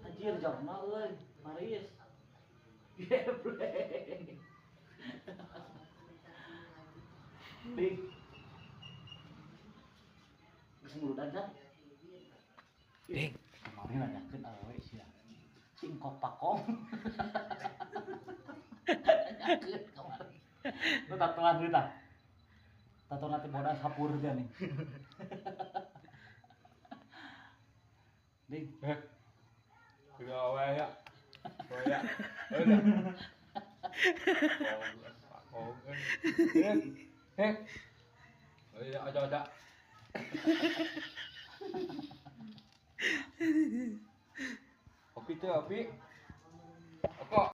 Anjir jongna euy, Maris. Geblek. Ding. Geus nguludan kan? Ding. Kemarin nanyakeun awewe sia. Si Engkok Pakong. Nanyakeun kemarin. Lu tatoan duit ah. Tatoan nanti bodas hapur dia nih. Ding. Udah ya. Ya. Udah. Pakong. Eh. Eh. Aja aja. Kopi tuh, kopi. Apa?